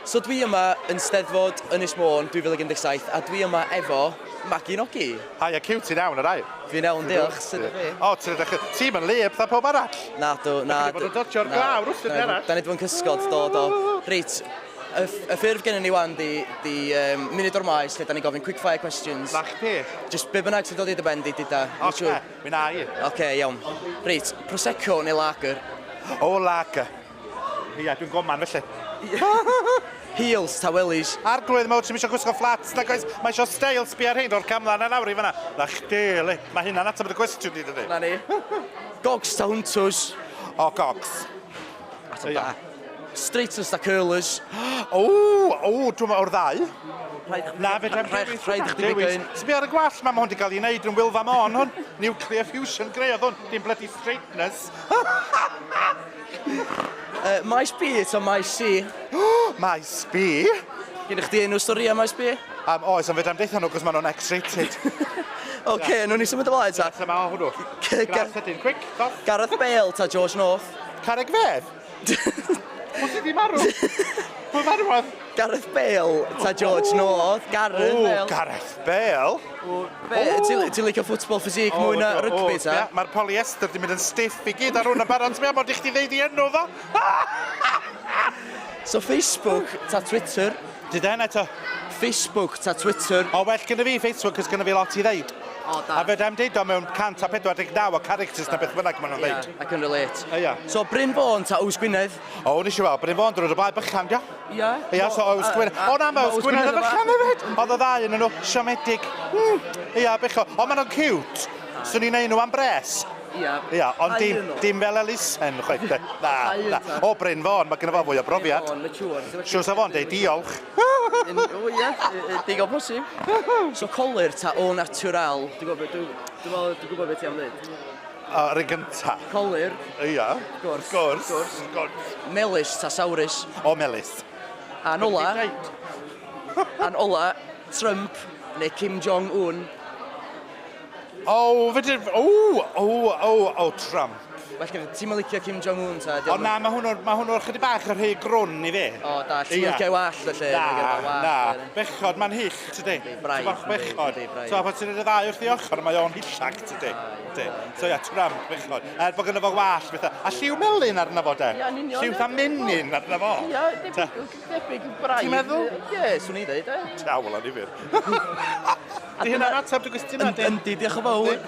So dwi yma yn Steddfod Ynys Môn 2017 a dwi yma efo Magi Nogi. Haia ciwt, ti'n iawn, alright? Dwi'n iawn, diolch. Sut ydych chi? O, ti'n edrych... Ti'n yn lyb, fatha pob arall. Na, dw, na. Dach chi 'di bod yn dodgio'r glaw rwsut neu arall. Da ni 'di bod yn cysgod, do, do. Reit, y, y ffurf gennym ni wan di, di um, munud o'r maes lle da ni'n gofyn quick fire questions. Na chdi. Just be bynnag sy'n dod i dy ben di, duda. Oce, mi na i. Oce, iawn. Reit, Prosecco neu lager? O, lager. Ia, dwi'n goman felly. Heels ta wellies? Arglwydd, mae ti'n eisiau gwisgo flats, nag oes? Mae eisiau steil, sbia ar hein, o'r camlan na lawr i fyna. Na chdi, le. Mae hynna'n ateb y cwestiwn di, dydy. Na ni. Gogs ta hwntws? O, gogs. Ateb da. Straighters ta curlers? O, o, dwi'n meddwl o'r ddau. Na, fe drefn dewis. Rhaid chdi dewis. Sbia ar y gwallt, ma, mae hwn wedi cael ei wneud yn Wylfa Môn, hwn. Nuclear fusion greu oedd hwn, dim bloody straightness. Maes B ta Maes C? Maes B? Gennych chdi enw storïau Maes B? Oes, ond fedra i'm deutha nhw, cos maen nhw'n X-rated. Oce, okay, nhw'n ni symud ymlaen ta. Ie, ma hwnnw. Gradd sydyn, quick, tough. Gareth Bale ta George North? Carreg Fedd? Pwy sydd wedi marw? Pwy farwodd? Gareth Bale ta George North? Gareth Bale. Gareth Bale? Ti'n licio football physique mwy na rygbi ta? Mae'r polyester di mynd yn stiff i gyd ar hwn yn barod. Ti'n meddwl bod i chdi ddeud i enw fo? So Facebook ta Twitter? Did hynna eto? Facebook ta Twitter? O, well gyda fi Facebook, cos gyda fi lot i ddeud. O, da. A fedra i'm deud o mewn 149 o characters na beth bynnag maen nhw'n ddeud. I can relate. Ia. So Bryn Fôn ta Yws Gwynedd? O, nes i weld Bryn Fôn drwy'r y blaen bychan, dio. Ia. Ia, so Yws Gwynedd. O na, mae Yws Gwynedd yn bychan hefyd. Oedd y ddau yn nhw, siomedig. Mm. Ia, becho. O, maen nhw'n cute. Swn i'n neud nhw am bres. Ia. Ia, ond dim, dim fel elusen, chwaith. Na, na. O, Bryn Fôn, mae gynno fo fwy o brofiad. Bryn Fôn, mature. Siwr sa fo'n deud diolch. O ia, digon posib. So colur ta au natural? Dwi'n gwybod, dwi'n dwi'n gwybod beth ti am ddweud. Yr un gynta. Colur. Ia. Gwrs. Gwrs. Gwrs. Gwrs. Melys ta sawrus? O, melys. A'n ola, a'n ola, Trump neu Kim Jong-un? O, fedri... O, o, o, o, Trump. Well gen ti'n mynd licio Kim Jong-un ta? O na, mae hwnnw, ma hwnnw chydig bach yn rhy grwn i fi. O, da, ti'n licio wallt felly. Na, na. Bechod, mae'n hyll, tydi. Braidd. Bechod. So, pan ti'n rhaid y ddau wrth ei ochr, mae o'n hyllach, tydi. So, ia, Trump, bechod. Er bod gynno fo wallt, bethau. A lliw melyn arno fo, de. Ia, yn union. Lliw tha menyn arno fo. Ia, debyg, debyg braidd. Ti'n meddwl? Ie, swn i'n dweud, e. Diawl, annifyr. Di hynna'n ateb dy gwestiynau di? Yndi, diolch yn fawr.